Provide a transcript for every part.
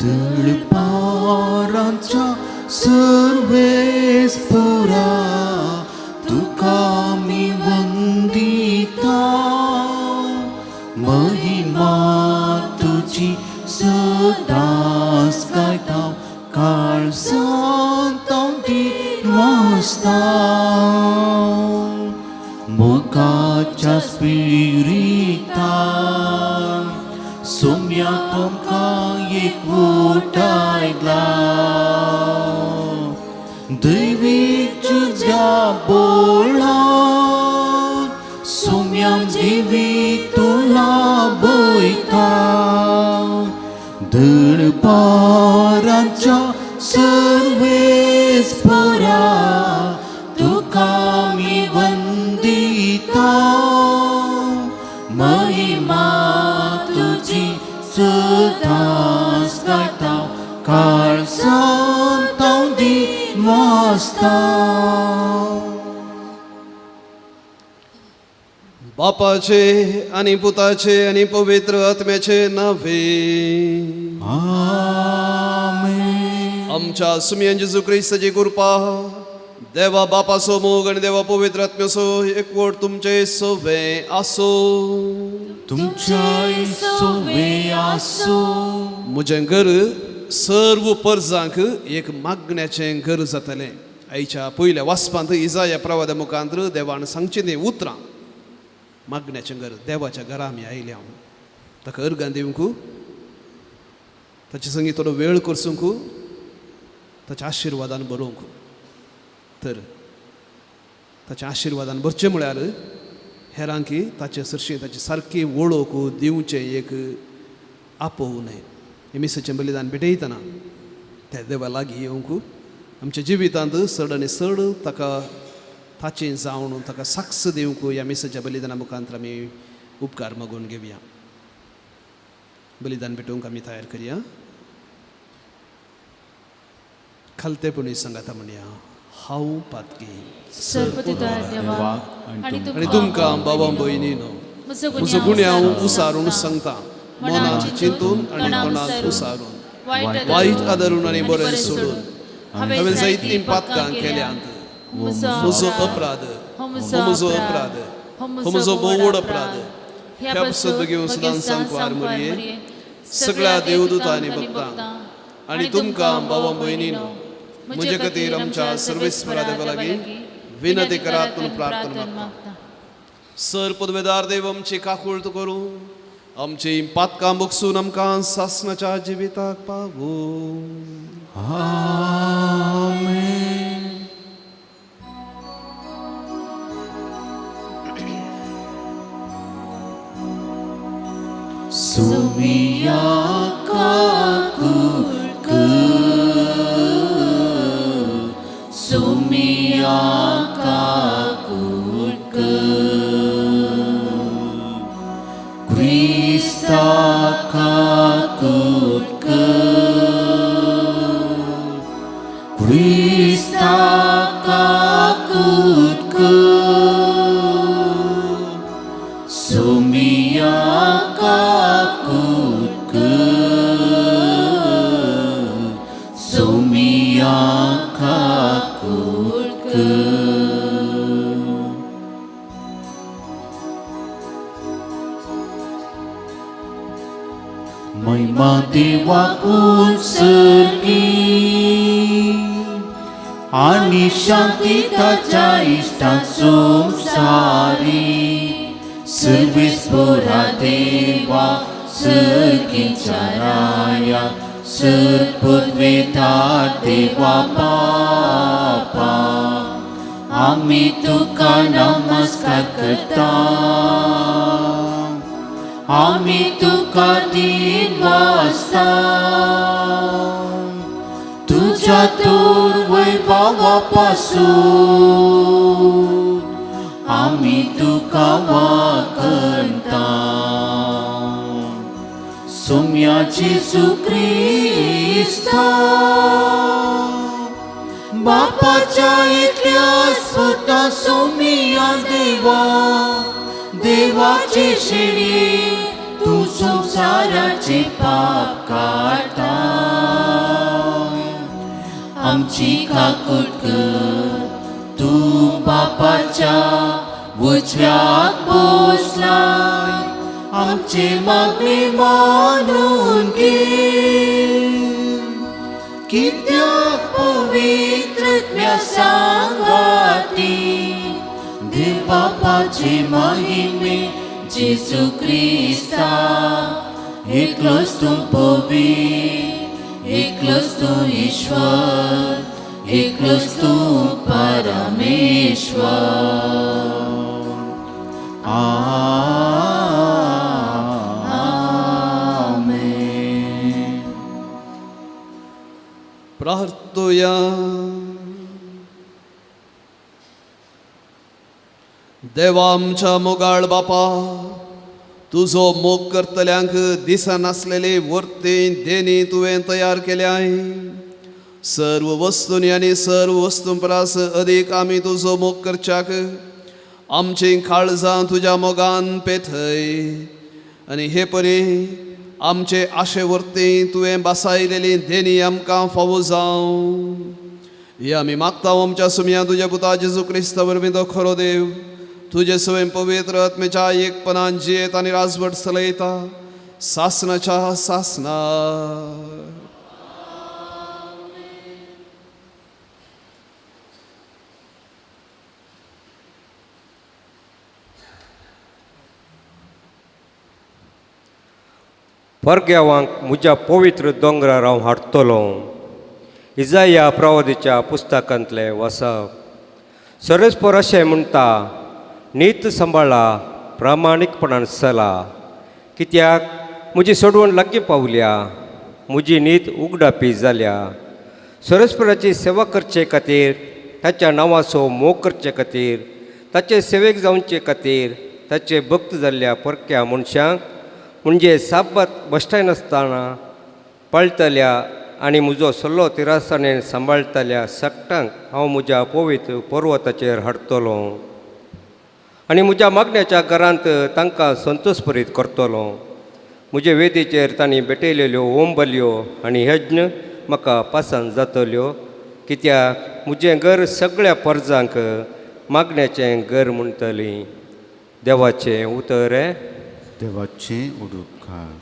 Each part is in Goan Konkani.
दळपारांच्या सर्वेस्परा तुका आमी वंदिता. महिमा तुजी सदांच गायता, काळजांत हांव वाचता. मोगाच्या स्पिरितान सोम्या आमकां एकवटायला. दैवीक तुज्या बोळान सोम्या जिवीत तुला बयता. दळपारांच्या सर्वेस्परा तुका आमी वंदिता. महिमा तुजी सदांच गायता, काळजांत हांव वाचता. बापाचे आनी पुताचे आनी पवित्र आत्म्याचे नावे. आमेन. आमच्या सुमयन जेजू क्रिस्ताची कृपा, देवा बापाचो मोग आनी देवा पवित्र आत्म्याचो एकवट तुमचे सोवे आसो. तुमच्याय सोवे आसो. म्हजें घर सर्व परजांक एक मागण्याचें घर जातलें. आयच्या पयल्या वाचपांत इजाया प्रवादा मुखांत देवान सांगचीं तीं उतरां. मागण्याचें घर, देवाच्या घरा आमी आयल्या हांव ताका अर्गां दिवंक, ताचे संगी थोडो वेळ करसूंक, ताच्या आशिर्वादान बरोवंक. तर ताच्या आशिर्वादान भरचें म्हळ्यार हेरांकी ताचे सरशी ताची सारकी वळख दिवचें एक आपोवू न्हय. हें मिसाचें बलिदान भेटयतना त्या देवा लागीं येवंक, आमच्या जिवितांत चड आनी चड ताका ताचें जावन ताका साक्ष दिवंक ह्या मिसाच्या बलिदाना मुखांत आमी उपकार मागून घेवया. बलिदान भेटोवंक आमी तयार करया. खालतेपणी सांगाता म्हणया, हांव पातकी. सर्वपिता देवा, आनी तुमकां बाबा भयणीनो म्हजो गुन्यांव उसारून सांगता, मनांत चिंतून आनी तोंडांत उसारून, वायट आदरून आनी बरें सोडून हांवें जायतीं पातकां केल्यांत. म्हजो अपराध, हो म्हजो अपराध, हो म्हजो भोव व्हड अपराध. ह्या पासत घेवन सदां सांकवार मरये, सगळ्या देवदूतां आनी भक्तांक आनी तुमकां बाबा भयणीनो म्हजे खातीर आमच्या सर्वेस्परा देवा लागीं विनंती करात म्हणून प्रार्थना मागता. सर पदवेदार देव आमची काकूळत करूं, आमची पातकां बगसून आमकां सासणाच्या जिविताक पावूं. आमेन. सुमिया काकुळक, सुमिया काकुळक, क्रिस्ता काकुळक, क्रिस्ता काकुळक, सुमिया काकुळक, सुमिया काकुळक. महिमा देवाकून सर्गी आनी शांती ताच्या इश्टां संवसारी. सर्वेस्परा देवा, सर्गीच्या राया, सर पदवेदार देवा बापा, आमी तुका नमस्कार करता, आमी तुका दीन वाचता. तुज्या तोर वैभवा पासून आमी तुका वाखणता. सोम्या जेजू क्रिस्ता, बापाच्या एकल्या स्वता सोमिया देवा, देवाचे शिडी तूं संवसाराचे पाप काडटा, आमची काकूट कर। तूं बापाच्या उजव्याक बसलाय, आमचे मागणे मानून घे। कित्याक पवित्र सांगाती देव बापाचे महिमे जेजू क्रिस्ता, एकलोच तूं पवित्र, एकलोच तूं ईश्वर, एकलोच तूं परमेश्वर। आमेन। प्रार्थुया। देवा आमच्या मोगाळ बापा, तुजो मोग करतल्यांक दिसनासलेली वर्ती देणी तुवें तयार केल्याय। सर्व वस्तूंनी आनी सर्व वस्तूं परस अदीक आमी तुजो मोग करच्याक आमची काळजां तुज्या मोगान पेथय आनी हे परी आमचे आशे वर्ती तुवें बसायलेली देणी आमकां फावो जावं। हे आमी मागता आमच्या सुमया तुज्या पुता जेजू क्रिस्ता वरवीं, तो खरो देव तुजे स्वयं पवित्र आत्मेच्या एकपणान जियेत आनी राजवट चलयता सासनाच्या सासना। परग्यावांक म्हज्या पवित्र दोंगरार हांव हाडटलो। इजाया प्रवादीच्या पुस्तकांतलें वाचप। सरस्पर अशें म्हणटा, नीत सांबाळा, प्रामाणीकपणान चला, कित्याक म्हजी सोडवण लागीं पावल्या, म्हजी नीत उगडापी जाल्या। सरस्पराची सेवा करचे खातीर, ताच्या नांवाचो मोग करचे खातीर, ताचे सेवेक जावचे खातीर ताचे भक्त जाल्ल्या परक्या मनशांक म्हणजे साबात बश्टाय नासतना पाळटल्या आनी म्हजो सल्लो तिरासाणेन सांबाळटल्या सगटांक हांव म्हज्या पवित्र पर्वताचेर हाडटलो आनी म्हज्या मागण्याच्या घरांत तांकां संतोषभरीत करतलो। म्हजे वेदीचेर तांणी भेटयलेल्यो ओंबल्यो आनी यज्ञ म्हाका पसंत जातल्यो, कित्याक म्हजें घर सगळ्या परजांक मागण्याचें घर म्हणटली। देवाचें उतर हें। देवाचें उडुपकार।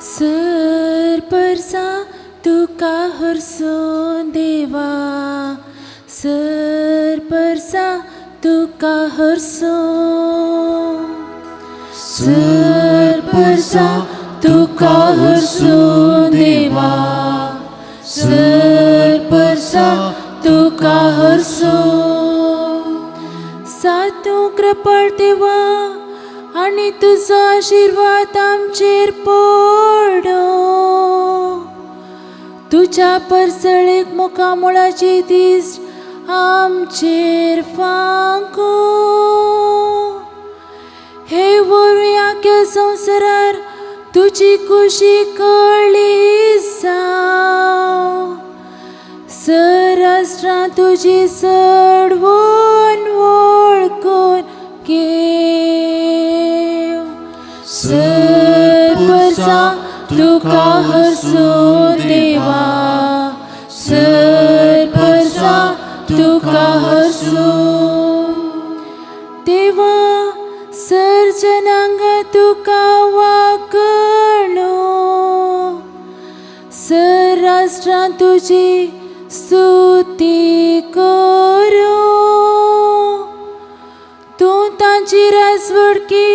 सर परसा तुका हरसून देवा, सर परसा तुका हरसून, सर परसा तुका हरसून देवा, सर परसा तुका हरसून। सातू कृपाळ देवा आनी तुजो आशिर्वाद आमचेर पडो, तुज्या परसळेक मुखामुळाची दीस आमचेर फांकू। हे वरवीं आख्या संवसारार तुजी खुशी कळ्ळी जावं, सराष्ट्रां तुजी चडवण वळखून घेव। सर परसा तुका हरसून देवा, सर परसा तुका हरसून देवा, सर्जनांग तुका वाकणो, सराष्ट्रां तुजी स्तुती करूं। तूं तांची राजवडकी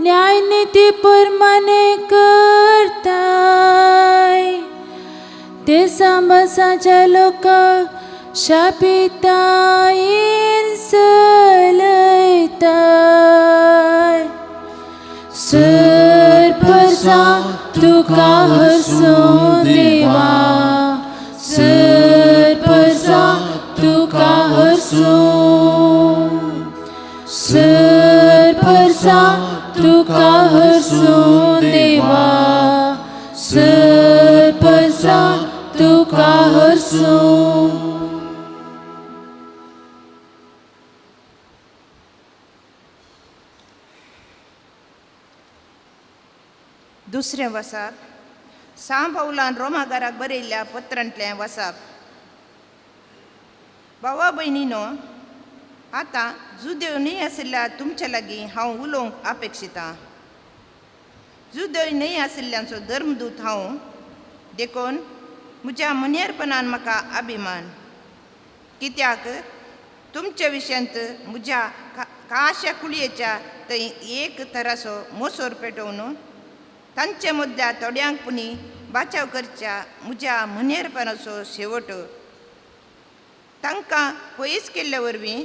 न्यायनिती प्रमाणे करताय, ते सांबासाच्या लोकांक शापितायेन चलयताय। सर परसा तुका हरसून देवा, सर परसा तुका हरसून, सर परसा तुका हरसूं देवा सरपसा तुका हरसूं. दुसरें वसाप सां पावलान रोमागाराक बरयल्ल्या पत्रांतलें वसाप. भावा भयणीनो, आतां जुदेव न्हय आशिल्ल्या तुमच्या लागीं हांव उलोवंक अपेक्षितां. जुदेव न्हय आशिल्ल्यांचो धर्मदूत हांव, देखून म्हज्या मनेरपणान म्हाका अभिमान, कित्याक तुमच्या विशयांत म्हज्या काश्या कुळयेच्या थंय एक तरासो मोसोर पेटोवन तांचे मदल्या थोड्यांक पुणी बाचाव करच्या म्हज्या मनेरपणाचो शेवट. तांकां पयस केल्ले वरवीं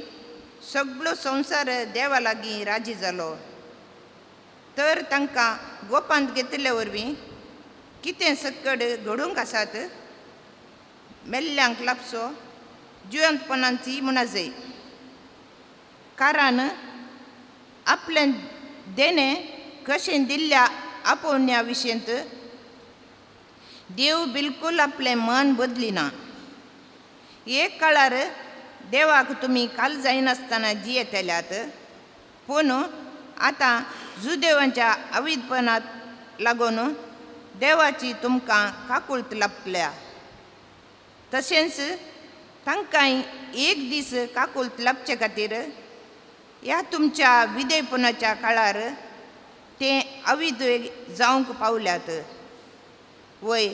सगळो संवसार देवा लागीं राजी जालो, तर तांकां गोपांत घेतिल्ले वरवीं कितें सक्कड घडूंक आसात मेल्ल्यांक लाबचो जिवंतपणाची म्हणा जाय. कारण आपलें देणें कशें दिल्ल्या आपोवण्या विशयंत देव बिलकूल आपलें मन बदलिना. एक काळार देवाक तुमी काल जायनासतना जियेतल्यात, पूण आतां जुदेवांच्या अविदपणाक लागून देवाची तुमकां काकुळट लाबल्या. तशेंच तांकांय एक दीस काकुळट लाबचे खातीर ह्या तुमच्या विधेयपणाच्या काळार ते अविधे जावंक पावल्यात. वय,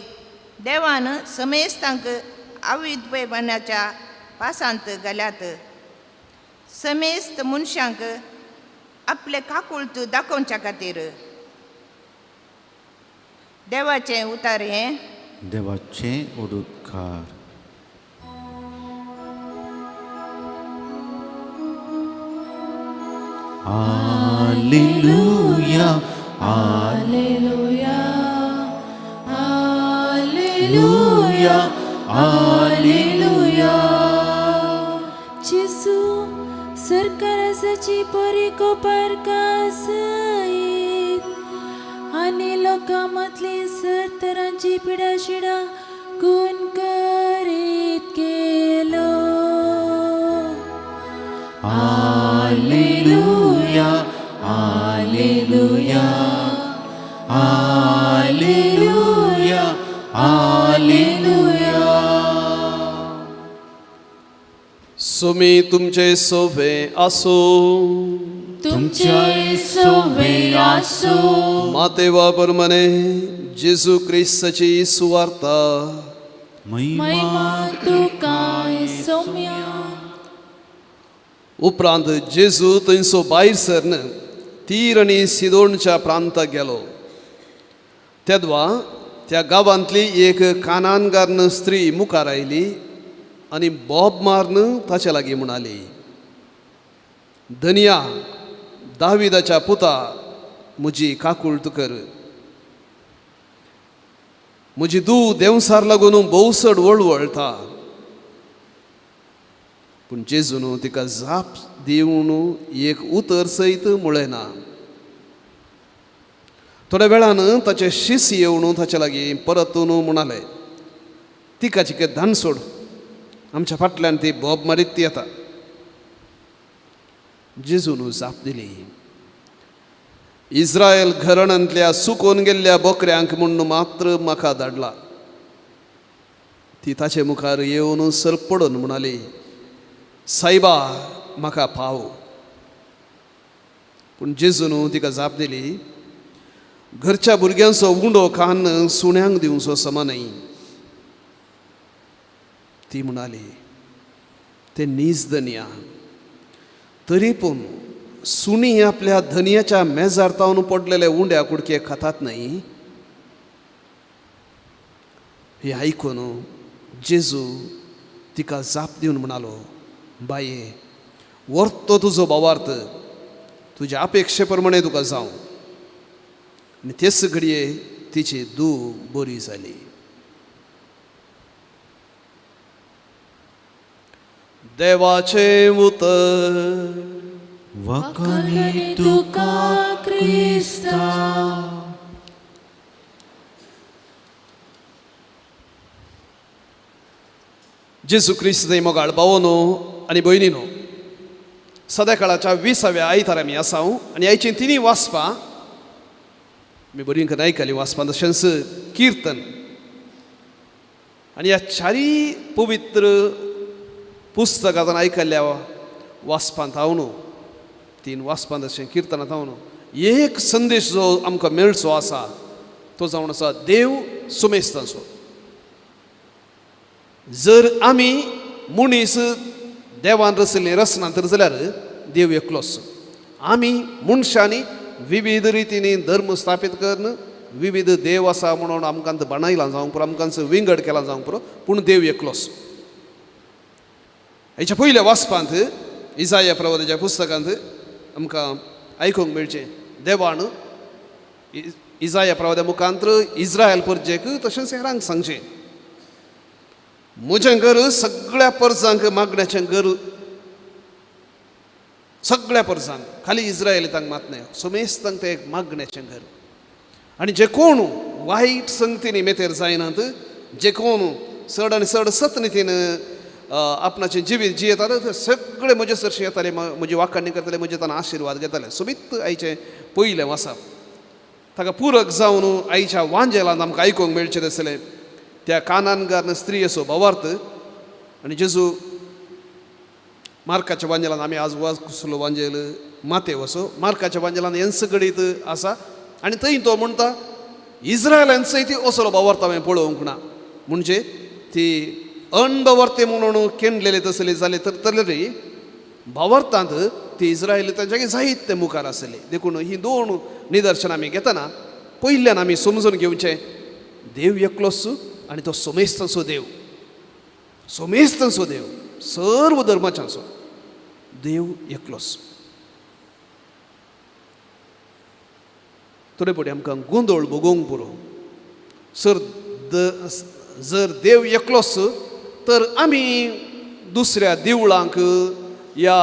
देवान समेस्तांक अविधेपणाच्या पासांत घाल्यात, समेस्त मनशांक आपले काकुळट दाखोवच्या खातीर. देवाचें उतार हें. देवाचें उडुपकार. Alleluia, hallelujah, hallelujah, hallelujah. जेजू सरकाराची परिकोपार कासयत आनी लोकां मदली सर तरांची पिडाशिडा गुण करीत केलो. Alleluia, Alleluia, Alleluia, Alleluia. Sumi तुमचे सोवे आसो. तुमचे सोवे आसो. मातेवा परमने जेजू क्रिस्ताची सुवार्ता. महिमा तुका सोम्या. उपरांत जेजू थंयसो भायर सरन तीर आनी सिदोणच्या प्रांताक गेलो. तेदवा त्या गांवांतली एक कानानगार्न स्त्री मुखार आयली आनी बोब मारून ताचे लागीं म्हणाली, धनिया, दाविदाच्या पुता, म्हजी काकुळट कर. म्हजी धूव देंवसार लागून भोव चड वळवळटा. पूण जेजून तिका जाप दिवन एक उतर सयत म्हळें ना. थोड्या वेळान ताचे शीस येवन ताचे लागीं परतून म्हणाले, तिका चिके धान सोड, आमच्या फाटल्यान ती बोब मारीत ती येता. जेजून जाप दिली, इस्रायल घराण्यांतल्या सुकोवन गेल्ल्या बोकऱ्यांक म्हूण मात्र म्हाका धाडला. ती ताचे मुखार येवन सर पडून म्हणाली, सायबा, म्हाका पाव. पूण जेजून तिका जाप दिली, घरच्या भुरग्यांचो उंडो खान सुण्यांक दिवचो समा न्हय. ती म्हणाली, ते नीज धनया, तरी पूण सुणी आपल्या धनयाच्या मेजार तावन पडलेले उंड्या कुडके खातात न्हय. हें आयकून जेजू तिका जाप दिवन म्हणालो, बाये, वर्तो तुजो भावार्थ, तुज्या अपेक्षे प्रमाणे तुका जावं. आनी तेच घडये तिची धूव बरी जाली. देवाचें उतर. वाखाणी तुका क्रिस्ता. जेजू क्रिस्त मोगाळ भावनो आनी भयणीनो, सदां काळाच्या 20व्या आयतार आमी आसा आनी आयची तिनूय वाचपां आमी बरीं आयकली. वाचपां तशेंच किर्तन आनी ह्या चारीय पवित्र पुस्तकांत आयकल्ल्या वाचपांत हांव न्हू, तीन वाचपांत तशें किर्तनांत हांव न्हू, एक संदेश जो आमकां मेळचो आसा तो जावन आसा देव सुमेस्तांचो. जर आमी मनीस देवान रचल्ली रचना तर जाल्यार देव एकलोच. आमी मनशांनी विविध रितींनी धर्म स्थापीत करून विविध देव आसा म्हणून आमकां बाणयलां जावंक पुरो, आमकां विंगड केलां जावंक पुरो, पूण देव एकलोच. हेच्या पयल्या वाचपांत इजाया प्रवादाच्या पुस्तकांत आमकां आयकूंक मेळचें, देवान इजाया प्रवादा मुखांत्र इस्रायल परजेक तशेंच हेरांक सांगचें, म्हजें घर सगळ्या परजांक मागण्याचें घर, सगळ्या परजांक, खाली इस्रायलितांक मात न्हय, समेस्तांक तें एक मागण्याचें घर. आनी जे कोण वायट संगतीनी मेतेर जायनात, जे कोण चड आनी चड सतनितीन आपणाचें जिवीत जियेतात, ते सगळे म्हजे सरशी येताले, म्हजी वाखाणी करतले, म्हजे ताणें आशिर्वाद घेताले. सोबीत आयचें पयलें वाचप ताका पुरक जावन आयच्या वांजेलान आमकां आयकूंक मेळचें आसलें त्या कानानगार स्त्रीयेचो भावार्थ. आनी जेजू मार्काच्या वांजेलान आमी आज वाचलो वांजेल मातेव असो मार्काच्या वांजेलान हेंच घडीत आसा आनी थंय तो म्हणटा इस्रायलान सयत असलो भावार्थ हांवें पळोवंक ना. म्हणजे ती अणभवर्ते म्हणून केंडलेले तसले जाले तर तरी भावार्थांत ती इस्रायली तांच्या जायते मुखार आसले. देखून ही दोन निदर्शनां आमी घेतना पयल्यान आमी समजून घेवचें देव एकलोच आनी तो सोमेस्तांचो देव, सोमेस्तांचो देव, सर्व धर्माच्यांचो देव एकलोच. थोडे फावटी आमकां गोंदळ भोगोवंक पुरो. सर जर देव एकलोच तर आमी दुसऱ्या देवळांक या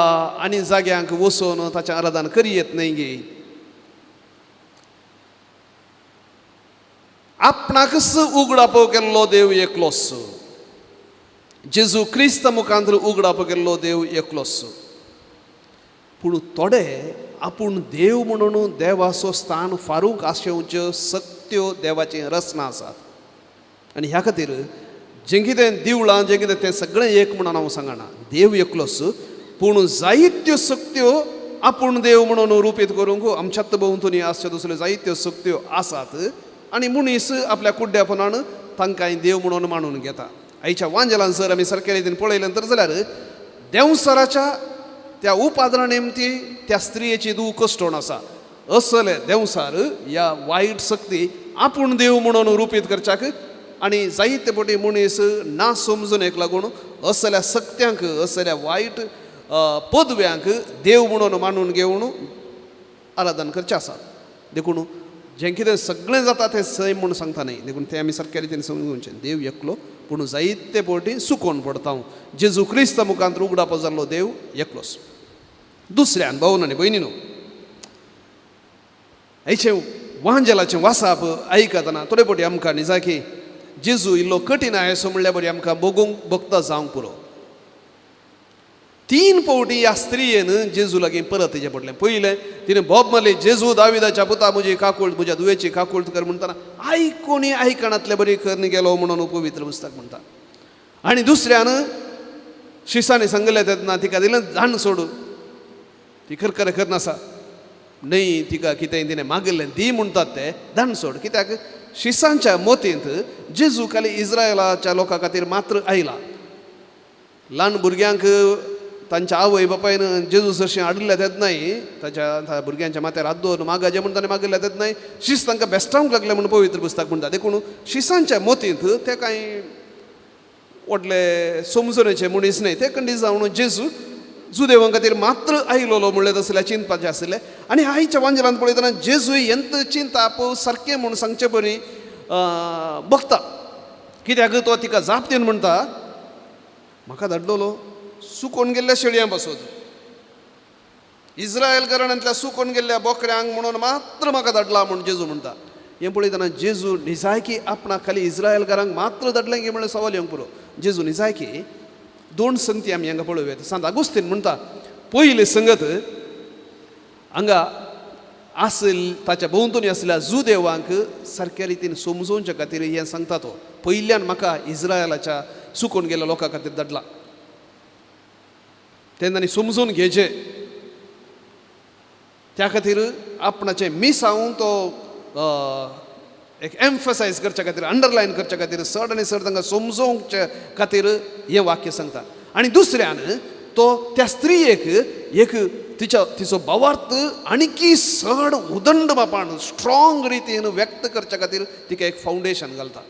आनी जाग्यांक वचून ताचें आराधन करी येत न्हय गे. आपणाकच उगडापो केल्लो देव एकलोच, जेजू क्रिस्त मुखांत उगडापो केल्लो देव एकलोच. पूण थोडे आपूण देव म्हणून देवाचो स्थान फारूंक आशेवच्यो सक्त्यो देवाची रचना आसात. आनी ह्या खातीर जें कितें देवळां जें कितें तें सगळें एक म्हणून हांव सांगना, देव एकलोच, पूण जायत्यो सक्त्यो आपूण देव म्हणून रुपीत करूंक आमच्यात भोंवतणी आसच्यो दुसऱ्यो जायत्यो सक्त्यो आसात आनी मनीस आपल्या कुड्ड्यापणान तांकां देव म्हणून मानून घेता. आयच्या वांजेलान जर आमी सारके रितीन पळयलें तर जाल्यार देंवसराच्या त्या उपाद्रा निमती त्या स्त्रियेची दूख कश्टोण आसा. असले देंवसार ह्या वायट शक्ती आपूण देव म्हणून रुपीत करच्याक आनी जायते फावटी मनीस ना समजून लागून असल्या सक्त्यांक असल्या वायट पदव्यांक देव म्हणून मानून घेवन आराधन करचें आसा. देखून जें कितें सगळें जाता तें सैम म्हूण सांगता न्हय, देखून तें आमी सारके रितीन समजून घेवचें. देव एकलो पूण जायते फावटी सुकोवन पडटा. जेजू क्रिस्त मुखांत उगडापो जाल्लो देव एकलोच. दुसऱ्यान भावन आनी भयणीनो, आयचें वांजेलाचें वासाप आयकतना थोडे फावटी आमकां निजाकी जेजू इल्लो कठीण आयसो म्हणल्यार बरी आमकां भोगूंक भोगता जावंक पुरो. तीन फावटी ह्या स्त्रियेन जेजू लागीं परत येचें पडलें. पयलें तिणें बोब मारली, जेजू दाविदाच्या पुता म्हजी काकूळ म्हज्या दुयेची काकूळ कर म्हणटना आयकोणी आयकणांतले बरी करन गेलो म्हणून पवित्र पुस्तक म्हणटा. आनी दुसऱ्यान शिसांनी सांगलें तेन्ना तिका दिलें जाण सोडू, ती खरखर करनासा न्हय, तिका कितें तिणें मागिल्लें दी म्हणटात ते दान सोड. कित्याक शिसांच्या मोतींत जेजू खाली इस्रायलाच्या लोकां खातीर मात्र आयला. ल्हान भुरग्यांक तांच्या आवय बापायन जेजू सरशीं हाडिल्ले तेन्नाय ताच्या भुरग्यांच्या माथ्यार हात दवरून मागाचे म्हूण ताणें मागिल्ले तेन्नाय शिस तांकां बेस्टावंक लागले म्हूण पवित्र पुस्तक म्हणटा. देखून शिसांच्या मोतींत ते कांय व्हडले समजणेचे मनीस न्हय, ते कंडी जावन जेजू जुदेवां खातीर मात्र आयलोलो म्हणलें तसलें चिंतपाचें आसलें. आनी आयच्या वांजेलांत पळयतना जेजू हेंत चिंताप सारकें म्हूण सांगचे बरी बघता. कित्याक तो तिका जाप दिवन म्हणटा, म्हाका धाडलोलो सुकोवन गेल्ल्या शेळयां पासत. इस्रायल घराण्यांतल्या सुकून गेल्ल्या बोकऱ्यांक म्हणून मात्र म्हाका धाडला म्हूण जेजू म्हणटा. हें पळयतना जेजू निजायकी आपणाक खाली इस्रायल घरांक मात्र धाडलें की म्हणल्यार सवाल येवंक पुरो. जेजू निजायकी दोन संगती आमी हांगा पळोवया. सांत आगुस्तीन म्हणटा, पयली संगत हांगा आसल ताच्या भोंवतणी आसल्या जुदेवांक सारक्या रितीन समजोवच्या खातीर हें सांगता तो. पयल्यान म्हाका इस्रायलाच्या सुकून गेल्ल्या लोकां खातीर धाडला, तेन्ना समजून घेवचें. त्या खातीर आपणाचें मिसावन तो एक एम्फसायज करच्या खातीर, अंडरलायन करच्या खातीर, चड आनी चड तांकां समजोवचे खातीर हें वाक्य सांगता. आनी दुसऱ्यान तो त्या स्त्रियेक एक तिच्या तिचो भावार्थ आणकी चड उदंड मापान स्ट्रॉंग रितीन व्यक्त करच्या खातीर तिका एक फावंडेशन घालता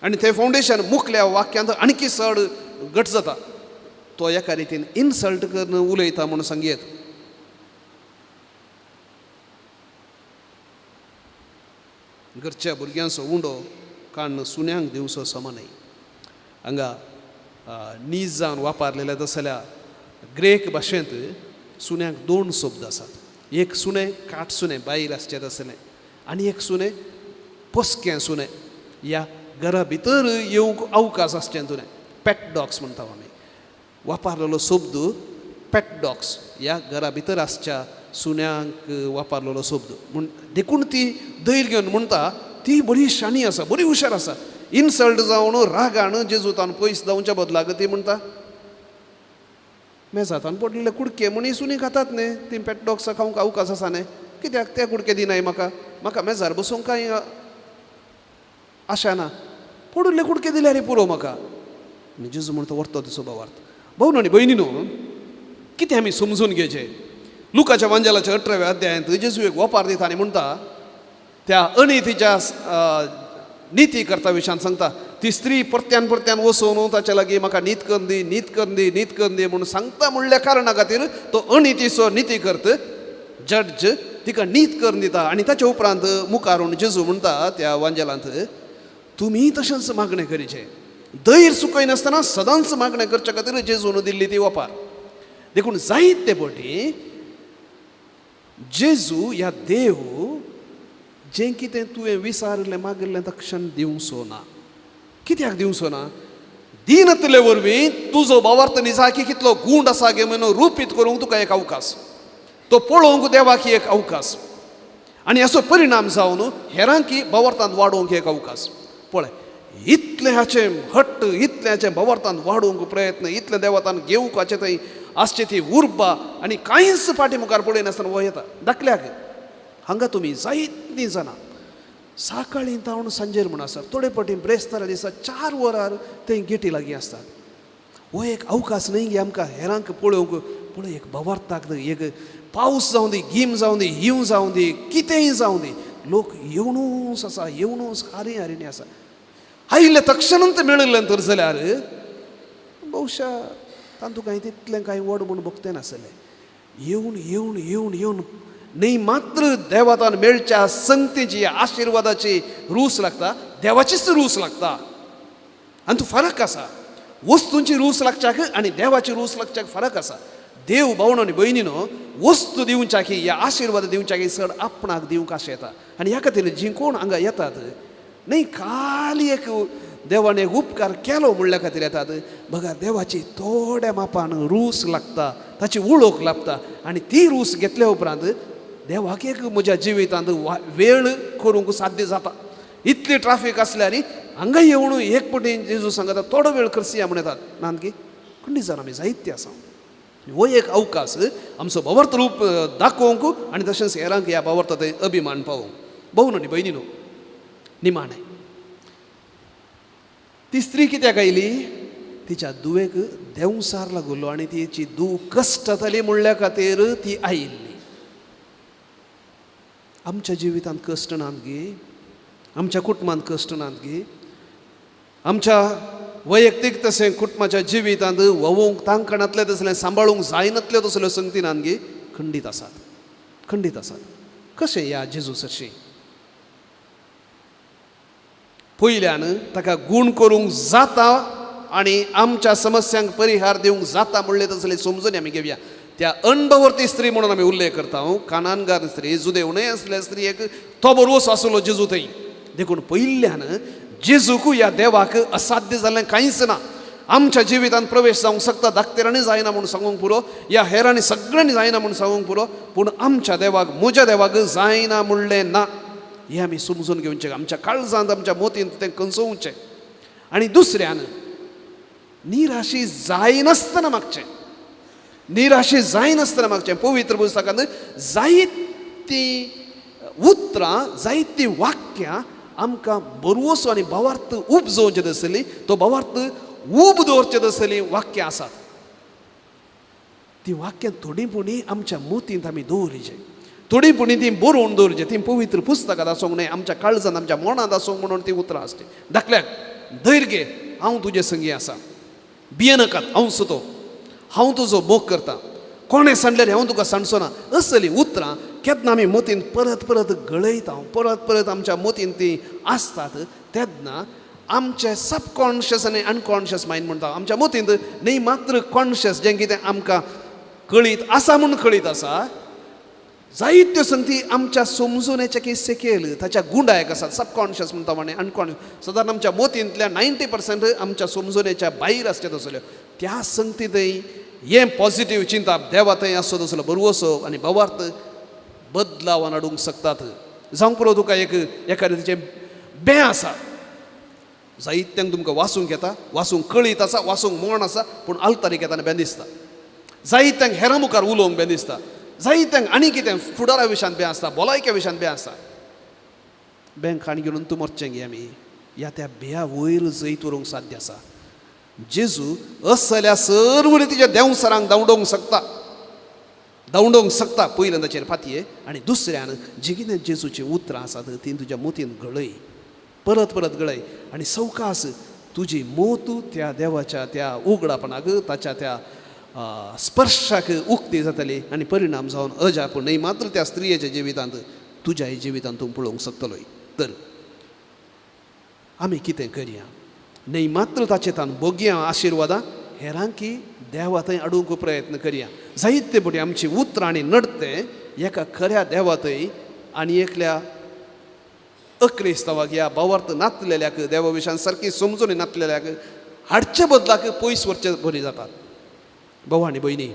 आनी तें फावंडेशन मुखल्या वाक्यांत आणकी चड घट जाता. तो एका रितीन इन्सल्ट करून उलयता म्हूण सांगयेत. घरच्या भुरग्यांचो उंडो काडून सुण्यांक दिवचो समा न्हय. हांगा नीज जावन वापरलेले तसल्या ग्रेक भाशेंत सुण्यांक दोन शब्द आसात. एक सुणें काट सुणें बायल आसचें तसलें आनी एक सुणें पोसकें सुणें, ह्या घरा भितर येवंक अवकाश आसचें तुवें, पॅट डॉग्स म्हणटा आमी. वापरलेलो शब्द पॅट डॉग्स, ह्या घरा भितर आसच्या सुण्यांक वापरलेलो शब्द. म्हूण देखून ती धैर्य घेवन म्हणटा, ती बरी शाणी आसा, बरी हुशार आसा. इन्सल्ट जावन रागान जेजूतान पयस धांवच्या बदलाक ती म्हणटा, मेजातान पडलेले कुडके म्हूण सुणी खातात न्ही, ती पॅट डॉग्सां खावंक अवकाश आसा न्ही, कित्याक ते कुडके दिनाय म्हाका, म्हाका मेजार बसूंक कांय आशा ना, पडिल्ले कुडके दिल्यार पुरो म्हाका. आनी जेजू म्हणटा व्हरतो तिचो भावार्थ. भाव आनी भयणी न्हू, कितें आमी समजून घेवचें. लुकाच्या वांजेलाच्या 18व्या अध्यायांत जेजू एक वपार दिता आनी म्हणटा, त्या अनितीच्या निती करता विशयान सांगता, ती स्त्री परत्यान परत्यान वचून ताच्या लागीं म्हाका नीत करून दी, नीत करून दी, नीत करून दी म्हूण सांगता म्हणल्या कारणा खातीर तो अनितीचो निती करत जड्ज तिका नीत करून दिता. आनी ताच्या उपरांत मुखारून जेजू म्हणटा त्या वांजेलांत, तुमी तशेंच मागणें करीचें, धैर्य चुकयनासतना सदांच मागणें करच्या खातीर जेजून दिल्ली ती वपार. देखून जायते पटी जेजू ह्या देव जें कितें तुवें विचारिल्लें मागिल्लें तक्षण दिवचो ना. कित्याक दिवचो ना? दिनातले वरवीं तुजो भावार्थ निजाकी कितलो गूंड आसा गे म्हणून रुपीत करूंक तुका एक अवकाश, तो पळोवंक देवाक एक अवकाश, आनी हाचो परिणाम जावन हेरांकी भावार्थांत वाडोवंक एक अवकाश. पळय इतलें हाचें हट्ट, इतलें हाचें भावार्थांत वाडोवंक प्रयत्न, इतलें देवतान घेवंक हाचें थंय आसची ती उर्बा, आनी कांयच फाटी मुखार पळयनासतना हो येता. धाकल्याक हांगा तुमी जायतीं जाणां सकाळीं तावन सांजेर म्हूण आसात, थोडे फावटी ब्रेस्तारा दिसा 4 वरार ते गेटी लागीं आसतात. हो एक अवकाश न्हय गे आमकां हेरांक पळोवंक. पळय एक भावार्थाक एक पावस जावं दी, गीम जावं दी, हींव जावं दी, कितेंय जावं दी, लोक येवनूच आसा, येवनूच हारी हारीनी आसा. आयिल्ले तक्षणांत मेळिल्लें तर जाल्यार बहुशा तांतूं कांय तितलें कांय व्हड म्हूण भोगतें नासलें. येवन येवन येवन येवन न्हय मात्र देवातान मेळच्या संगतीची आशिर्वादाची रूस लागता, देवाचीच रूस लागता. आनी तूं फरक आसा, वस्तूंची रूस लागच्याक आनी देवाची रूस लागच्याक फरक आसा. देव भावण आनी भयणीनो वस्तू दिवच्याक ह्या आशिर्वाद दिवच्याक चड आपणाक दिवंक आशें येता. आनी ह्या खातीर जीं कोण हांगा येतात न्हय खाली एक देवान एक उपकार केलो म्हणल्या खातीर येतात, बघा देवाची थोड्या मापान रूस लागता, ताची वळख लागता. आनी ती रूस घेतल्या उपरांत देवाक एक म्हज्या जिवितांत वेळ करूंक साध्य जाता. इतली ट्राफीक आसल्यार हांगा येवन एक पटी जेजू सांगता थोडो वेळ करसिया म्हण येतात. नानकी खंडीत जाण आमी जायते आसा. हो एक अवकाश आमचो भावार्थ रूप दाखोवंक आनी तशेंच हेरांक ह्या भावार्थ थंय अभिमान पावोवंक. भोव न्हय भयणी न्हू, निमाणें ती स्त्री कित्याक आयली? तिच्या दुवेक देंवसार लागुल्लो आनी तिची धूव कश्ट जाताली म्हणल्या खातीर ती आयिल्ली. आमच्या जिवितांत कश्ट नात गे, आमच्या कुटुंबांत कश्ट नात गे, आमच्या वैयक्तीक तशें कुटुंबाच्या जिवितांत व्होवूंक तांकणांतलें तसलें सांबाळूंक जायनातल्यो तसल्यो संगती नात गे, खंडीत आसात, खंडीत आसात. कशें ह्या जेजू सरशी पयल्यान ताका गूण करूंक जाता आनी आमच्या समस्यांक परिहार दिवंक जाता म्हणलें तसलें समजून आमी घेवया. त्या अणभवर्ती स्त्री म्हणून आमी उल्लेख करता. कानानगार स्त्री, जुदेव न्हय आसल्या स्त्रियेक तो बरोवस आसलो जेजू थंय. देखून पयल्यान जेजूक ह्या देवाक असाध्य जाल्लें कांयच ना. आमच्या जिवितांत प्रवेश जावंक शकता, धाकतेरांनी जायना म्हूण सांगूंक पुरो, ह्या हेरांनी सगळ्यांनी जायना म्हूण सांगूंक पुरो, पूण आमच्या देवाक, म्हज्या देवाक जायना म्हणलें ना. हें आमी समजून घेवचें, आमच्या काळजांत, आमच्या मोतींत तें कंसोवचें. आनी दुसऱ्यान निराशी जायनासतना मागचें, निराशे जायनासतना मागचें. पवित्र पुस्तकांत जायतीं उतरां, जायतीं वाक्यां आमकां बरवसो आनी भावार्थ उपजोवचें आसली, तो भावार्थ उब दवरचें आसली वाक्यां आसात. तीं वाक्यां थोडीं पुणी आमच्या मोतींत आमी दवरिचें, थोडीं पुणी तीं बरोवन दवरचें. तीं पवित्र पुस्तकांत आसूंक न्हय, आमच्या काळजांत, आमच्या मनांत आसूंक म्हणून तीं उतरां आसचीं. धाकल्याक धैर्य घे, हांव तुजे संगी आसा, भियेनाकात, हांव सुतो, हांव तुजो मोग करता, कोणें सांडल्यार हांव तुका सांडचो ना. असलीं उतरां केन्ना आमी मोतींत परत परत गळयता, परत परत आमच्या मोतींत तीं आसतात, तेन्ना आमचे सबकॉन्शियस आनी अनकॉन्शियस मायंड म्हणटा, आमच्या मोतींत न्ही मात्र कॉन्शियस जें कितें आमकां कळीत आसा म्हूण कळीत आसा, जायत्यो संगती आमच्या समजुण्याच्या की सेकेल ताच्या गुंडायक आसात. सबकॉन्शियस म्हणटा आनी अनकॉन्शियस सदांच आमच्या मोतींतल्या 90% आमच्या समजुण्याच्या भायर आसचे तसल्यो. त्या संगती थंय हें पॉझिटीव चिंताप देवा थंय आसतो तसलो बरवसो आनी भावार्थ बदलावान हाडूंक शकतात. जावंक पुरो तुका एक एका रितीचें बें आसा, जायत्यांक तुमकां वाचूंक येता, वाचूंक कळीत आसा, वाचूंक मोण आसा, पूण आल्तारीक येताना बें दिसता. जायत्यांक हेरां मुखार उलोवंक बें दिसता, जायत्यांक आनी कितें फुडारा विशयांत बें आसता, भलायके विशयांत बें आसता. बँक खाण घेवन तूं मरचें गे आमी ह्या त्या बेया वयर जैत व्हरूंक साध्य आसा. जेजू असल्या सर्व रितीच्या देंवसरांक धांवडोवंक शकता, धांवडोवंक शकता. पयल्यान ताचेर फातये आनी दुसऱ्यान जी कितें जेजूचीं उतरां आसात तीं तुज्या मोतीन घडय, परत परत घडय आनी सवकास तुजी मोत त्या देवाच्या त्या उगडापणाक, ताच्या त्या स्पर्शाक उक्ती जातली आनी परिणाम जावन अजाप न्हय मात्र त्या स्त्रियेच्या जिवितांत, तुज्याय जिवितांत तूं पळोवंक शकतलोय. तर आमी कितें करया, न्हय मात्र ताचे तान भोगया आशिर्वादां, हेरांकी देवा थंय हाडूंक प्रयत्न करया. जायते फावटी आमची उतरां आनी नडतें एका खऱ्या देवा थंय आनी एकल्या अक्रिस्तांवाक ह्या भावार्थ नातलेल्याक, देवा विशयान सारकी समजून नातलेल्याक हाडचे बदलाक पयस व्हरचे बरी जातात. भाव आनी भयणी,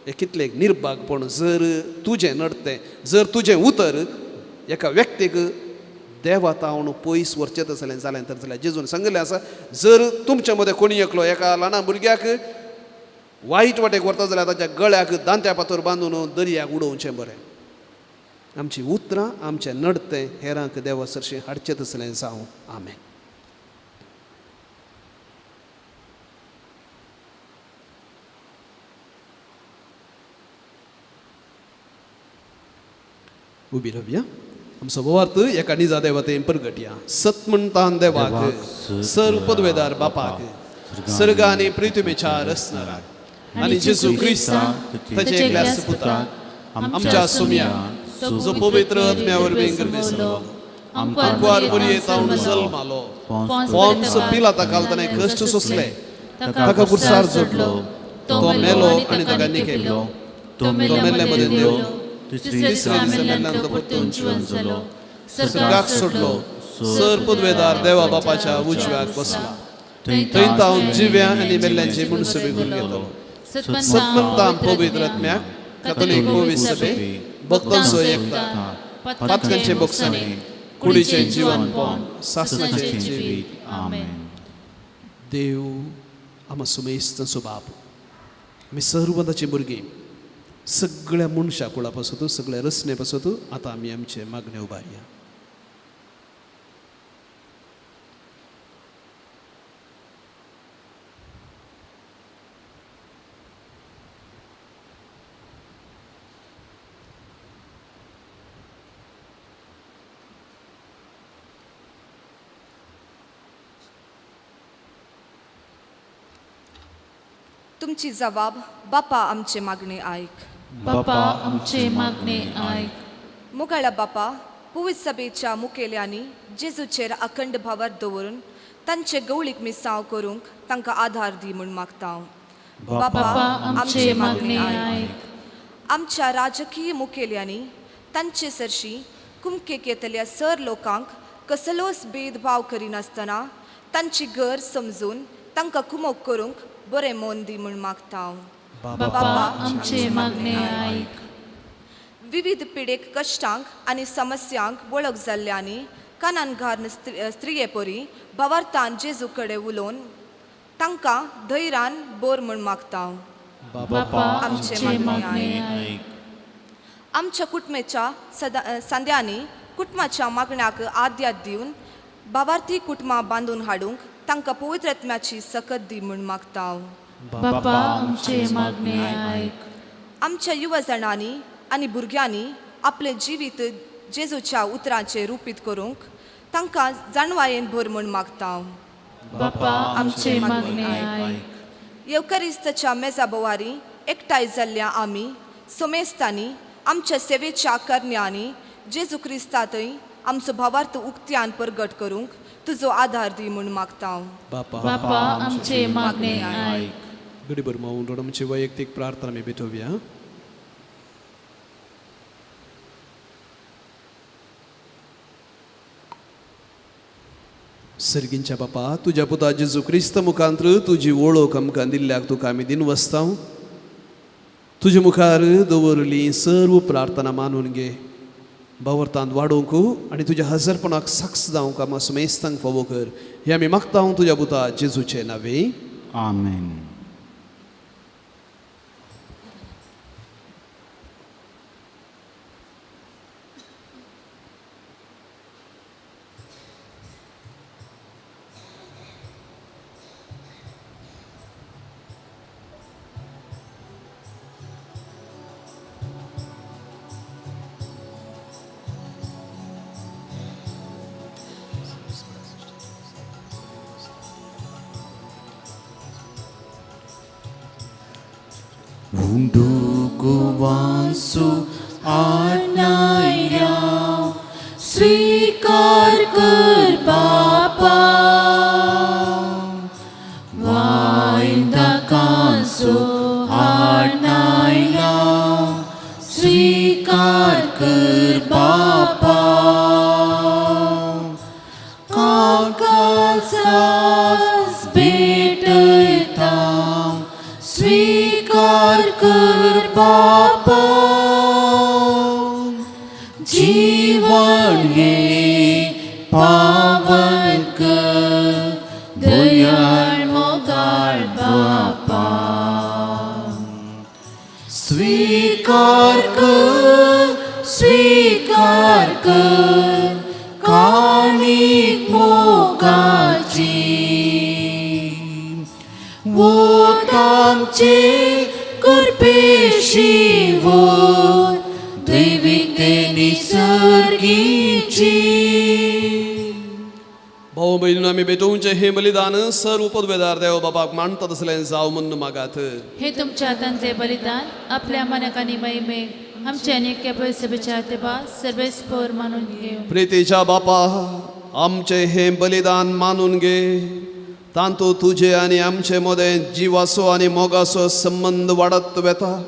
हें कितलें एक निर्भागपण जर तुजें नडतें, जर तुजें उतर एका व्यक्तीक देवा तावन पयस व्हरचें तसलें जालें तर जाल्यार जेजून सांगिल्लें आसा, जर तुमच्या मदें कोणी एकलो एका ल्हाना भुरग्याक वायट वाटेक व्हरता जाल्यार ताच्या गळ्याक दांत्या पातोर बांदून दर्याक उडोवचें बरें. आमची उतरां, आमचें नडतें हेरांक देवा सरशीं हाडचें तसलें जावं. आमेन. उबी रावया. आमचो भावार्थ एका निजा देवाते परगटया. सत म्हणटान देवाक, सर्व पदवेदार बापाक, सर्ग आनी पृथ्वीच्या रचणाराक आनी जेजू क्रिस्ताक ताच्या एकल्या पुताक आमच्या सुम्या, जो पवित्र आत्म्या वरवीं गर्भेस्त जालो, आंकवार मरिये तावन जल्मालो, पोन्स पिलाता काल ताणें कश्ट सोंसले, ताका कुर्सार जोडलो, तो मेलो आनी ताका निकेलो, तो मेल्ले मदें देंवलो, तिसऱ्या दिसा मेल्ल्यान तो परतून जिवन जालो, सर्गाक सोडलो, सर पदवेदार देवा बापाच्या उजव्याक बसला, थंय तावन जिव्या आनी मेल्ल्यांची मनसुबी करून घेतलो. सतमंतां पवित्र आत्म्याक, कॅथोलीक पवित्र सभे, भक्तांचो एकता, पातकांचे बोगसणे, कुडीचें जिवनपण, सासणाचें जिवीत. आमेन. देव आमा सुमेस्त बाप, आमी सर्व ताची भुरगीं, सगळ्या मनशा कुळा पासत, सगळ्या रचने पासत आतां आमी आमचे मागणे उबारया. तुमची जबाब बापा आमचे मागणे आयक. बापा आमचे मागणे आयक. मुगाळा बापा, पुवीत सभेच्या मुखेल्यांनी जेजूचेर अखंड भावार दवरून तांचे गवळीक मिसांव करूंक तांकां आधार दी म्हूण मागता. बापा आमचे मागणे आयक. आमच्या राजकीय मुखेल्यांनी तांचे सरशी कुमकेक येतल्या सर लोकांक कसलोच भेदभाव करिनासतना तांची गरज समजून तांकां कुमोक करूंक बरें मन दी म्हूण मागता. बापा आमचे मागणे आयक. विविध पिडेक कश्टांक आनी समस्यांक वळख जाल्ल्यांनी कानानघार स्त्रिये परी भावार्थान जेजू कडेन उलोवन तांकां धैर्यान बोर म्हूण मागता. बापा आमचे मागणे आयक. आमच्या कुटुंबाच्या सदा सांद्यांनी कुटुंबाच्या मागण्याक आद्यात दिवन भावार्थी कुटुंबां बांदून हाडूंक तांकां पवित्रत्म्याची सकत दी म्हूण मागता. बापा आमचे मागणे आयक. आमच्या युवा जाणांनी आनी भुरग्यांनी आपलें जिवीत जेजूच्या उतरांचें रुपीत करूंक तांकां जाणवायेन भर म्हूण मागता. बापा आमचे मागणे आयक. येवकरिस्ताच्या मेजा बोवारी एकठांय जाल्ल्या आमी सोमेस्तांनी आमच्या सेवेच्या करण्यांनी जेजू क्रिस्तांतय आमचो भावार्थ उक्त्यान परगट करूंक तुजो आदार दी म्हूण मागता. बापा आमचे मागणे आयक. गडीभर मावून आमची वैयक्तीक प्रार्थना आमी भेटोवया. सर्गींच्या बापा, तुज्या पुता जेजू क्रिस्त मुखांत्र तुजी वळख आमकां दिल्ल्याक तुका आमी दिनवसतांव. तुजे मुखार दवरली सर्व प्रार्थना मानून घे, भावार्थांत वाडोवंक आनी तुज्या हजरपणाक साक्ष जावंक आमकां सुमेस्तांक फावो कर, हें आमी मागता तुज्या पुता जेजूचें नांवे. आमेन. उंडुकुवांसु आणायल्या स्वीकार कर बापा, वायंदाकांसु आणायल्या स्वीकार कर बापा, काकासास भेटयता स्वीकार कर बापा, जीवन हे पावन कर दयाळ मोगाळ बापा, स्वीकार कर स्वीकार कर काणीक मोगाची, वोतांचे कृपेशी वोत दैवीक ते निसर्गीची. भाऊ भयणींनो, आमी भेटोवचें हें बलिदान सर्व पदवेदार देव बापाक मानता तसलें जावं म्हूण मागात. हे तुमच्या हातांतले बलिदान आपल्या मनाक आनी महिमेक आमच्या आनी सभेच्या तेबा सर्वेस्पोर मानून घेवं. प्रितीच्या बापा, आमचें हें बलिदान मानून घे, तांतू तुजे आनी आमचे मदें जिवाचो आनी मोगाचो संबंद वाडत वेता.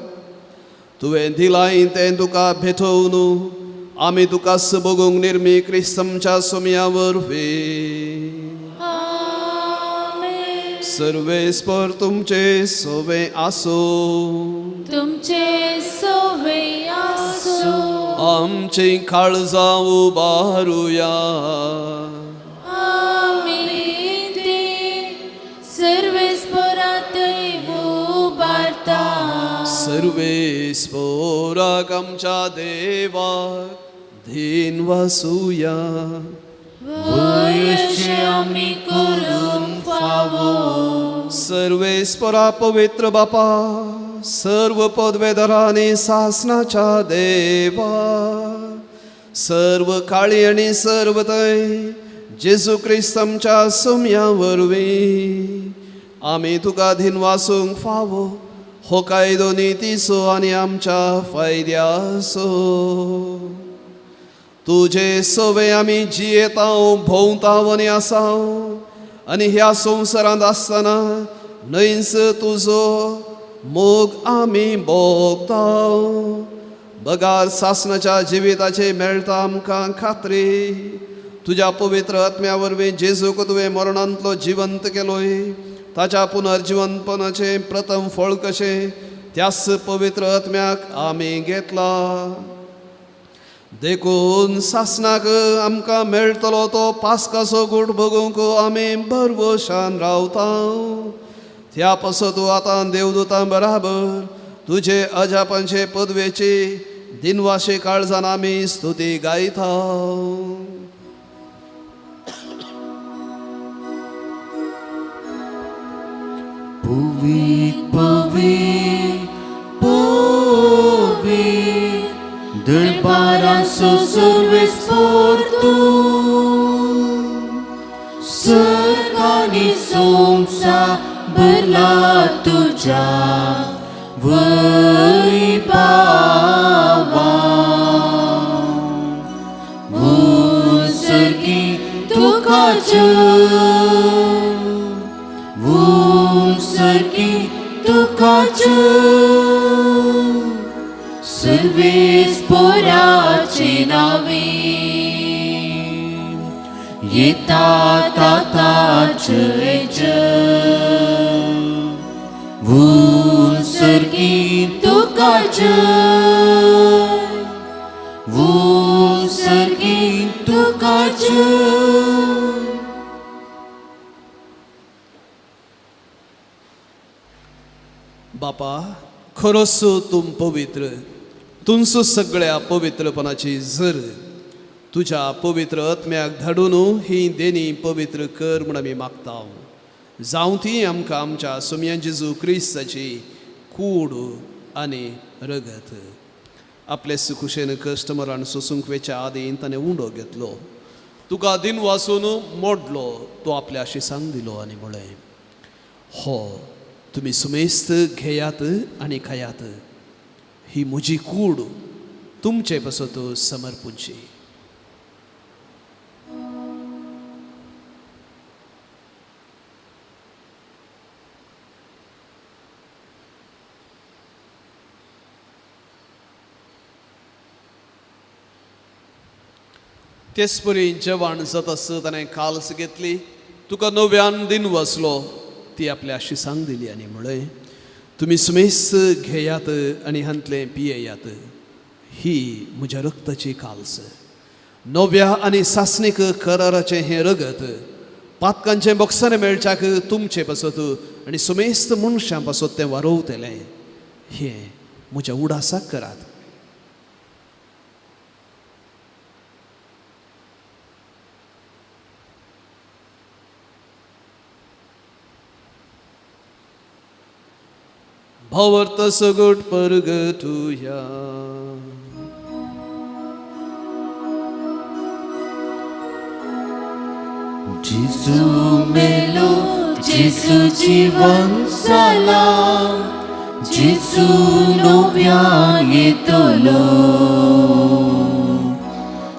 तुवें दिलाय तें तुका भेटोवन आमी तुका सबोगूंक निर्मी क्रिस्तमच्या सोमया वरवीं. आमेन. सर्वेस्पर तुमचे सोवे आसूं. तुमचे सोवे आसूं. आमची काळजां उबारुया. आमी ते सर्वेस्परातय उबारता. सर्वेस्पोराक आमच्या देवाक धीन वासुया. वयशे आमी करूंक फावो. सर्वेस्परा पवित्र बापा, सर्व पदवेधरांनी सासनाच्या देवा, सर्व काळी आनी सर्व थंय जेजू क्रिस्त आमच्या सोम्या वरवीं आमी तुका धिनवासूंक फावो हो कायदो नितीचो आनी आमच्या फायद्याचो. तुजे सवे आमी जियेतांव भोंवतांव आनी आसाव आनी ह्या संवसारांत आसतना न्हयच तुजो मोग आमी भोगता. बगार सासणाच्या जिविताचे मेळटा आमकां खात्री. तुज्या पवित्र आत्म्या वरवीं जेजूक तुवें मरणांतलो जिवंत केलोय. ताच्या पुनर्जिवंतपणाचें प्रथम फळ कशें त्याच पवित्र आत्म्याक आमी घेतला. देखून सासणाक आमकां मेळटलो तो पास्काचो गूट बगूंक आमी भरवशान रावता. त्या पासत तूं आतां देवदूतां बराबर तुजे अजापांचे पदवेची दिनवाशे काळजान आमी स्तुती गायता. पवीत पवीत पवीत दरबाराचो सर्वेस पोर तूं सर्गांनी सोमसा भरला तुज्या वैभावान. सर्गी तुका जय, सर्गी तुका जय, सर्वेस पोराचे नावे येता ताता जय जय. सर्गी तुका जय, सर्गी तुका जय. बापा खरोच तूं पवित्र, तुमचो सगळ्या पवित्रपणाची जर तुज्या पवित्र आत्म्याक धाडून ही देणी पवित्र कर म्हूण आमी मागता. जावं ती आमकां आमच्या सोमया जेजू क्रिस्ताची कूड आनी रगत. आपले सुखुशेन कश्ट मरण सोसूंक वेच्या आदीं ताणें उंडो घेतलो, तुका दिन वासून मोडलो, तो आपल्या शिसांक दिलो आनी म्हळें, हो तुमी सुमेस्त घेयात आनी खायात, ही म्हजी कूड तुमचे पासत समर्पूची. तेचपरी जेवण जाता ताणें काल्स घेतली, तुका नव्यान दिन वसलो, ती आपल्या शिसांक दिली आनी म्हळें, तुमी सुमेस्त घेयात आनी हांतलें पियेयात, ही म्हज्या रक्ताची काल्स, नव्या आनी सासणीक कराराचें हें रगत पातकांचें बोक्सांनी मेळच्याक तुमचे पासत आनी सुमेस्त मनशां पासत तें वारोवतलें. हें म्हज्या उडासाक करात. भावार्थ सगट परगटुया. जेजू मेलो, जेजू जिवन जाला, जेजू नव्यान येतलो.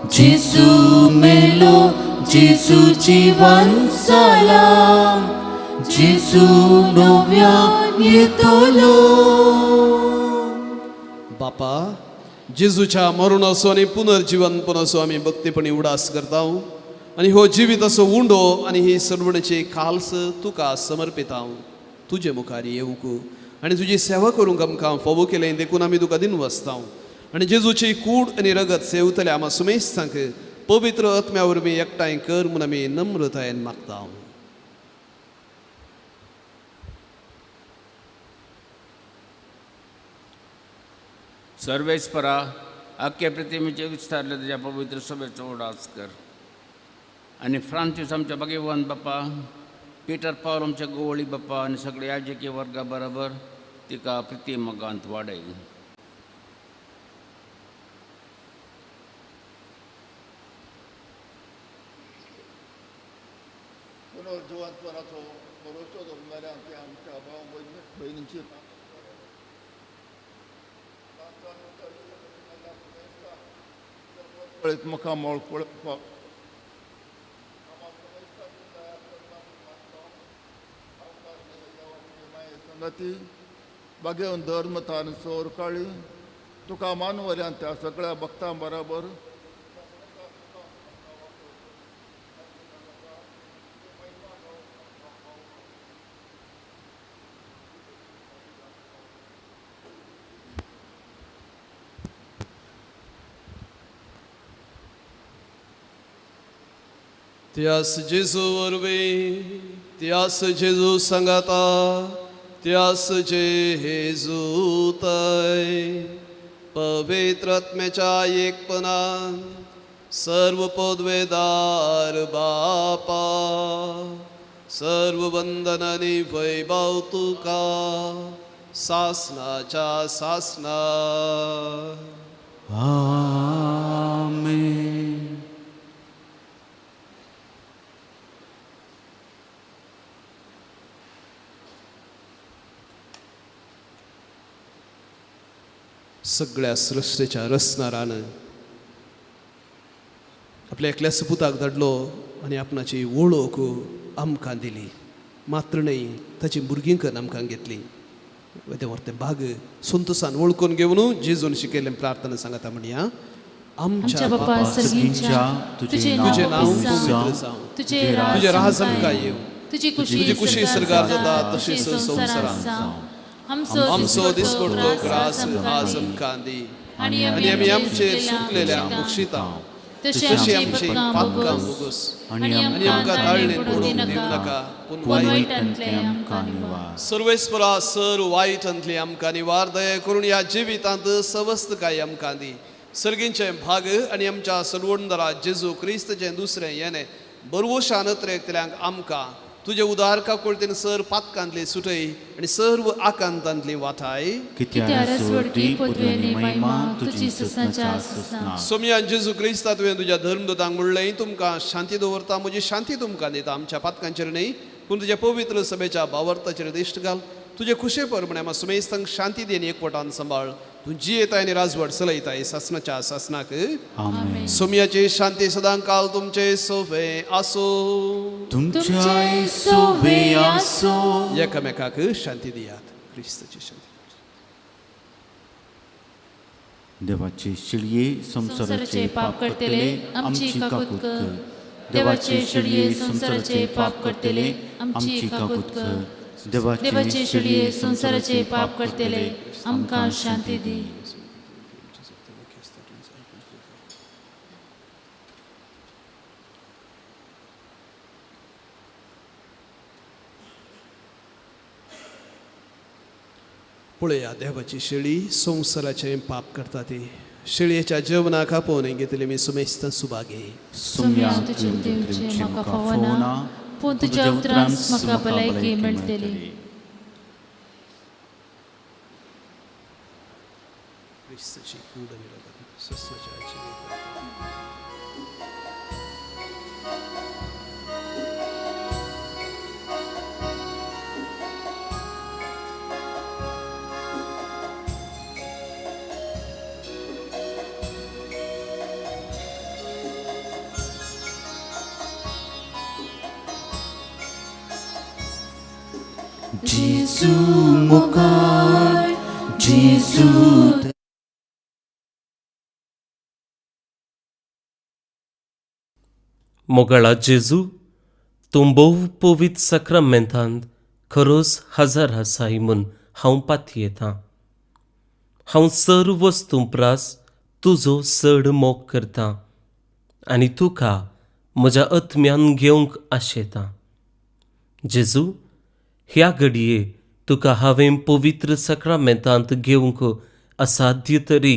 जेजू मेलो, जेजू जिवन जाला, जेजू नव्यान येतलो. बापा जेजूच्या मरणाचो आनी पुनर्जिवनपणाचो आमी भक्तीपणी उडास करता आनी हो जिविताचो उंडो आनी ही सरवणेची खालस तुका समर्पिता. तुजे मुखार येवंक आनी तुजी सेवा करूंक आमकां फावो केलें देखून आमी तुका दिनवासता. आनी जेजूची कूड आनी रगत सेवतले आमा सुमेस्तांक पवित्र आत्म्या वरवीं एकठांय कर म्हूण आमी नम्रतायेन मागता. सर्वेस्परा आख्या प्रतिमेचे विस्तारले तुज्या पवित्र सभेचो उडास कर आनी फ्रांसीस आमच्या भाग्यवान बापा, पिटर पावल आमच्या गोवळी बापा आनी सगळे याजकी वर्गा बरोबर तिका प्रिती मोगांत वाडय. पुनर्जिवंतपणाचो भरोसो दवरणाऱ्या आमच्या भाव भयणींची पळयत मुखामळ पळोवपाक संगती बागेवन धर्म तान सोर काळी तुका मानवल्यान त्या सगळ्या भक्तां बराबर त्यास जेजू वरवीं, त्यास जेजू सांगाता, त्यास जेजू तय पवित्र आत्म्याच्या एकपणान सर्व पदवेदार बापा, सर्व वंदन आनी वैभव तुका सासनाच्या सासना. आमेन. सगळ्या सृश्टीच्या रचणारान आपल्या एकल्या सुपुताक धाडलो आनी आपणाची वळख आमकां दिली, मात्र न्हय ताची भुरगीं करून आमकां घेतली. तें व्हरतें भाग संतोसान वळखून घेवन जेजून शिकयल्लें प्रार्थना सांगता म्हणया. आमच्या बापा सर्गींच्या, तुझे तुजें नांव नांव पवित्र जावं, तुझे तुजें राज आमकां येवं, तुजी तुजी कुशी स्वर्गार जाता तशी संवसारांत जावं. आमचो दिसपडतो ग्रास आज आमकां दी, आनी आनी आमी आमचेर सुकलेल्या मुक्षिता तशी तशी आमची पातकां भोगोस, आनी आनी आमकां ताळणेन पडूंक दिवं नाका, पूण पूण वायट वायटांतलें आमकां निवार. सर्वेस्परा सर वायटांतली आमकां निवार. दया करून ह्या जिवितांत सवस्तकाय आमकां दी. सर्गींचे भाग आनी आमच्या सरवणदारा जेजू क्रिस्तचें दुसरें येणें बरवशान नत्रेकतल्यांक आमकां तुजे उदार काकुळतेन सर पातकांतली सुटय आनी सर्व आकांतांतली वाठाय. कित्यार स्वर्गी पदवी महिमा तुजी ससाच्या ससना. सोमयान जेजू क्रिस्ता तुवें तुज्या धर्मदूतांक म्हणलें, तुमकां शांती दवरता, म्हजी शांती तुमकां दिता. आमच्या पातकांचेर न्हय पूण तुज्या पवित्र सभेच्या भावार्थाचेर दिश्ट घाल. तुजे खुशे प्रमाणे आमकां सुमेस्तांक शांती दी आनी एकवटान सांबाळ. तूं जियेताय आनी राजवट चलयताय सासनाच्या सासनाक. आमेन. सोमयाची शांती सदां काल तुमचे सोफे आसूं. तुमच्याय सोवे आसो. एकामेकाक शांती दियात. क्रिस्ताची शांती. देवाचे शिळये संवसाराचे पाप करतले आमची काकूत कर. देवाचे शिळये संवसाराचे पाप करतले आमची काकूत कर. देवाचे शिळये संवसाराचे पाप करतले आमकां शांती दी. पळया देवाची शेळी संवसाराचें पाप करता ती. शेळयेच्या जेवणाक आपोवन घेतली मी सुमेस्त सुभागे. सोम्या तुजे देवचे म्हाका फावना, पूण तुज्या उतरान म्हाका भलायकी मेळटली. क्रिस्ताची कूड आनी रगत सस्वाच्या जिवितांत. जेजू मुखार जेजू. मोगाळा जेजू, तूं भोव पवित्र साक्रामेंतांत खरोच हजर आसाय म्हूण हांव पातयेतां. हांव सर्व वस्तूं प्रास तुजो चड मोग करतां आनी तुका म्हज्या आत्म्यान घेवंक आशेतां. जेजू, ह्या घडये तुका हांवें पवित्र साक्रामेंतांत घेवंक असाध्य तरी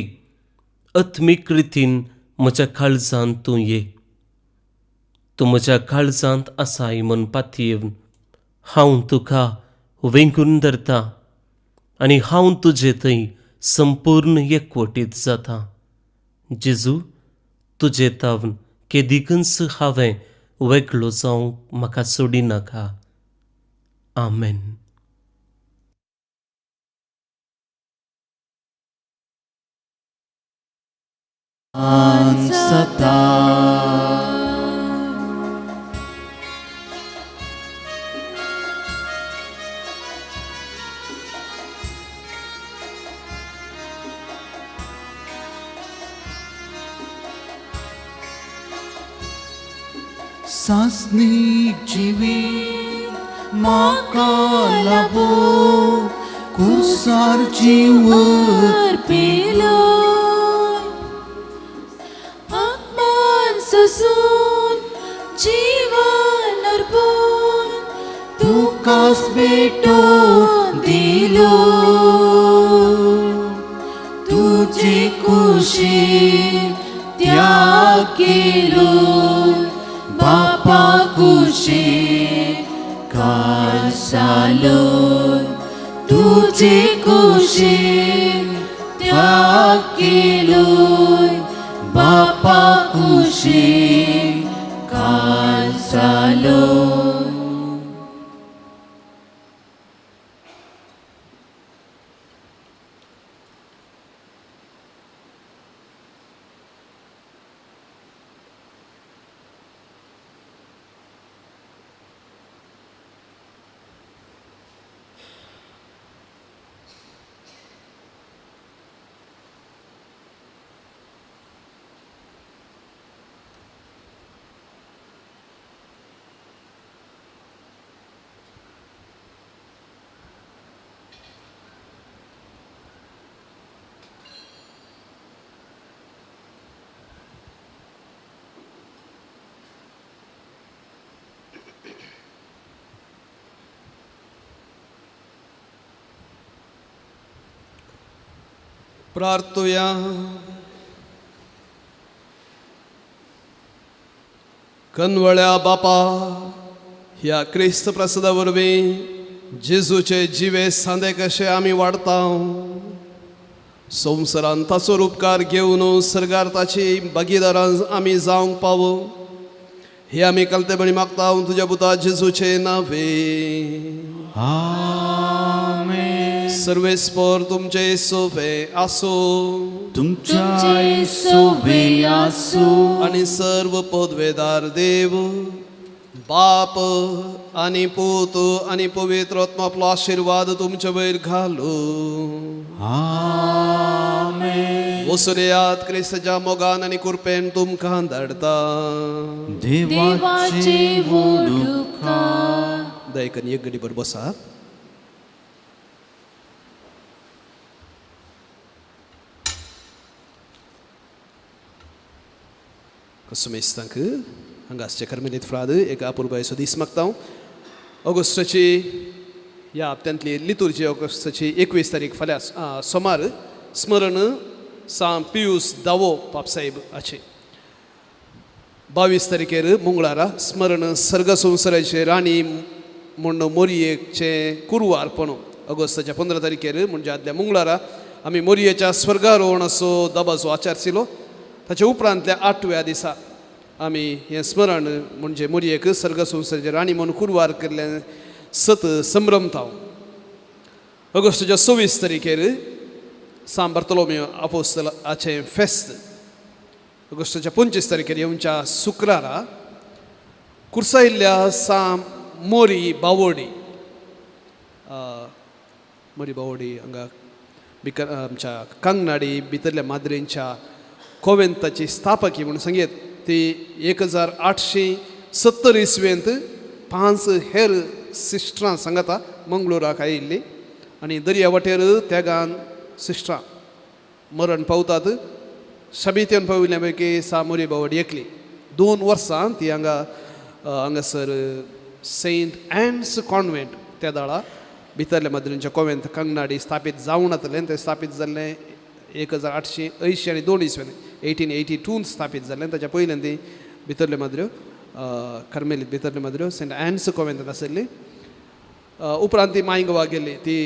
आत्मीक रितीन म्हज्या काळजांत तूं ये. तूं म्हज्या काळजांत आसाय म्हूण पातयेवन हांव तुका वेंगून धरता आनी हांव तुजे थंय संपूर्ण एकवटीत जाता. जेजू, तुजे तावन केदिकूच हांवें वेगळो जावंक म्हाका सोडिनाका. आमेन. सता. सासनीक जिवीत म्हाका लाबो कुसार जीव अर्पिलो आत्मान सोसून जीवन अर्पून तुकास भेटोवन दिलो तुझे कुशी त्याग केलो बापा कुशी कासालो तुझे कुशी त्याग केलो बापा कुशी कासालो. प्रार्थुया. कनवळ्या बापा, ह्या क्रिस्त प्रसादा वरवीं जेजूचे जिवे सांदे कशे आमी वाडता, संवसारान ताचो उपकार घेवन सर्गार ताची भागीदारां आमी जावंक पावो, हे आमी कलतेपणी मागता तुज्या पुता जेजूचे नावे. आमेन. सर्वेस्पर तुमचे सोफे आसो. तुमच्या सोबे आसो. आणि सर्व पदवेदार देव बाप आणि पूत आणि पवित्र आत्मा आपलो आशीर्वाद तुमचे वयर घालू. आमेन. वसुरेयात क्रिस्तच्या मोगान आणि कृपेन तुमकां धाडता. देवाचे वोडुका. दयकन एक गडीभर बसा. कसमेस्तांक हांगा आसचे कर्मेलीत फ्राद एक अपुरबायेचो दीस मागता हांव. ऑगस्टाची ह्या हप्त्यांतली लितुर्जी ऑगस्टाची 21 तारीख फाल्यां सोमार स्मरण सां पियूस दावो पापसाहेब हाचे. 22 तारखेर मंगळारा स्मरण सर्ग संवसाराचे राणी म्हूण मोरयेचे कुरवारपण. ऑगस्टाच्या 15 तारखेर म्हणजे आदल्या मंगळारा आमी मोरयेच्या स्वर्गारोहणाचो दबाजो आचारशिलो. ताचे उपरांतल्या 8व्या दिसा आमी हें स्मरण म्हणजे मोरयेक सर्ग संवसाराचे राणी म्हूण कुरवार केल्लें सत संभ्रमता. ऑगस्टाच्या 26 तारखेर सां बार्तोलोमियो आपोस्तल हाचें फेस्त. ऑगस्टाच्या 25 तारखेर येवच्या शुक्रारा कुर्सायल्ल्या सां मोरी बावोडी मोरी बावोडी हांगा बिकर आमच्या कांगनाडी भितरल्या माद्रेंच्या कोवेंताची स्थापकी म्हणून सांगयत ती 1870 इसवेंत 5 हेर सिस्टरां सांगता मंगळुराक आयिल्ली आनी दर्या वाटेर त्यागान सिस्टरां मरण पावतात. शबीतेन पाविल्ल्या पैकी सा मोरी बावडी एकली 2 वर्सां ती हांगा हांगासर सेंट एन्स कॉन्वेंट त्या दाळा भितरल्या माद्रींच्या कोवेंत कंगनाडी स्थापीत जावं नातलें. तें स्थापीत जाल्लें 1880 आनी 2 इसवेन 1882 स्थापीत जाल्लें. ताच्या पयल्यान ती भितरल्यो माद्र्यो कर्मेलीत भितरल्यो माद्र्यो सेंट एन्स कोवेंतांत आशिल्ली. उपरांत ती मांयगोवा गेली. ती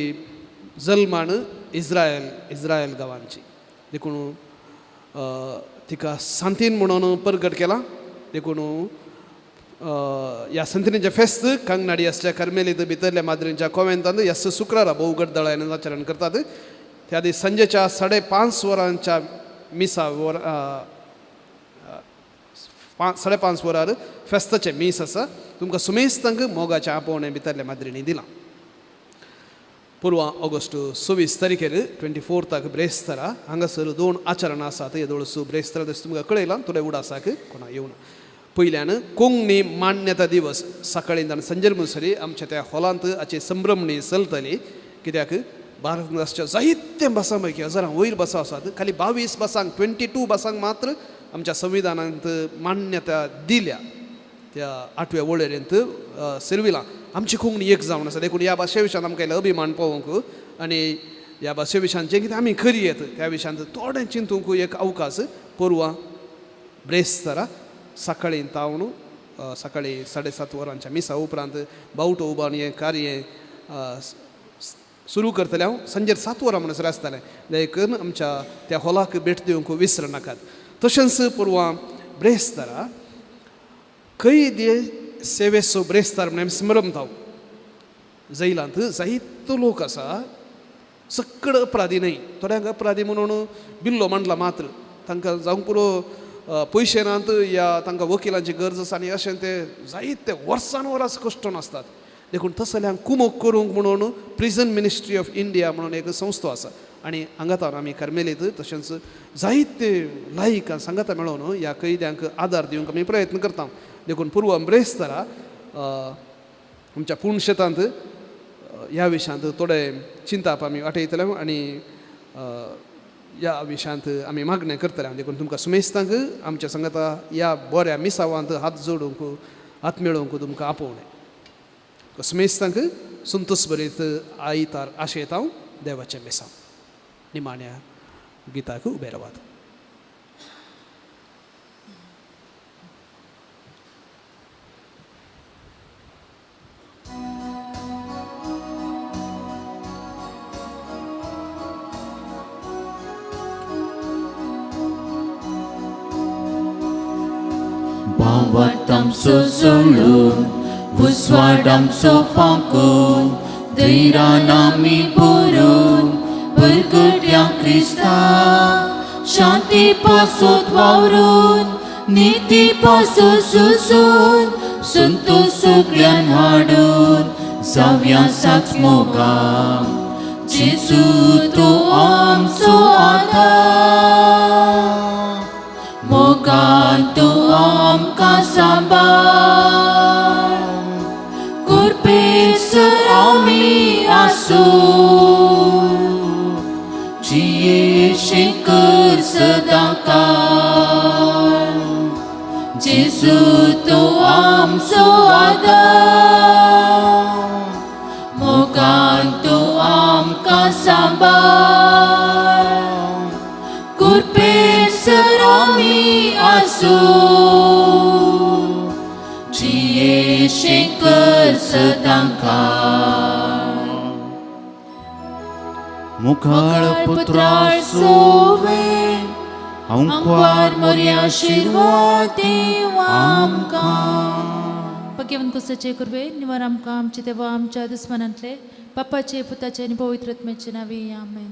जल्मान इस्रायल इस्रायल गांवांची देखून तिका सांतीन म्हणून परगट केला. देखून ह्या संतिनीचें फेस्त कांगनाडी आसच्या कर्मेलीत भितरल्या माद्रींच्या कोवेंतांत ह्या शुक्रारा भोव गडदळायन आचरण करतात. त्या दीस संजेच्या 5:30 वरांच्या मिसा वर 5:30 वरार फेस्ताचें मीस आसा. तुमकां सुमेस्तांक मोगाचें आपोवणें भितरल्या माद्रींनी दिलां. पुर्वा ऑगस्ट 26 तारखेर 24 ब्रेस्तारा हांगासर 2 आचरणां आसात. येदोळसो ब्रेस्तारा तशें तुमकां कळयलां, थोडे उडासाक कोणा येवना. पयल्यान कोंकणी मान्यता दिवस सकाळीं आनी संजय मुसरी आमच्या त्या हॉलांत हाची संभ्रमणी चलतली. कित्याक भारतांत आसच्या जायते भासां पैकी हजारां वयर भासां आसात, खाली 22 भासांक 22 भासांक मात्र आमच्या संविधानांत मान्यता दिल्या. त्या 8व्या वळेरेंत सेर्विलां. आमची कोंकणी एक जावन आसा, देखून ह्या भाशे विशयांत आमकां इल्लो अभिमान पावोवंक आनी ह्या भाशे विशयांत जें कितें आमी करयेत त्या विशयांत थोडें चिंतूंक एक अवकाश पोरवां ब्रेस्तारा सकाळीं तावन सकाळीं 7:30 वरांच्या मिसा उपरांत बावटो उबारून हें कार्य सुरू करतलें हांव. सांजेर 7 वरां म्हणसर आसतलें, देखून आमच्या त्या हॉलाक भेट दिवंक विसर नाकात. तशेंच पोरवां ब्रेस्तारा कैदी सेवेचो ब्रेस्तार म्हण आमी स्मरमताव. जैलांत जायतो लोक आसा, सकड अपराधी न्हय, थोड्यांक अपराधी म्हणून बिल्लो मांडला मात्र तांकां जावंक पुरो पयशे नात या तांकां वकिलांची गरज आसा आनी अशें ते जायते वर्सान वरां कश्ट आसतात. देखून तसल्यांक कुमोक करूंक म्हणून प्रिजन मिनिस्ट्री ऑफ इंडिया म्हणून एक संस्था आसा आनी हांगा आमी कार्मेलीत तशेंच जायते लायक सांगाता मेळोवन ह्या कैद्यांक आदार दिवंक आमी प्रयत्न करता. देखून पूर्व ब्रेस्तारा आमच्या पूर्ण शेतांत ह्या विशयांत थोडे चिंताप आमी वाटयतले आनी ह्या विशयांत आमी मागणें करतले. देखून तुमकां सुमेस्तांक आमच्या सांगाता ह्या बऱ्या मिसावांत हात जोडूंक हात मेळोवंक तुमकां आपोवणें. सुमेस्तांक संतोष बरीत आयतार आशेतां हांव देवाचें मिसांव. निमाण्या गिताक उबे रावात. भावार्थामसो सोडून उजवाडामसो फांकून धैरान आमी भरून परगट्या क्रिस्ता शांती पासत वावरून निती पासत सुजून संतोष सगळ्यान हाडून जावया साक्ष मोगा जेजू तूं आमचो आदार मोगान तूं आमकां सांबाळ कुरपेसर आमी आसूं जियेशे कर सदां काळ जेजू तूं आमचो आदार मोगान तूं आमकां सांबाळ कुरपेसर आमी आसूं जियेशे कर सदां काळ. मुखाळ पुत्रा सोवे अंकवार मोरया आशिर्वाद आमकां. भगवान कुसाचे कृपे निवार आमकां आमचे देवा आमच्या दुस्मनांतले बापाचे पुताचे आनी पवित्र आत्म्याचे नांवी आमेन.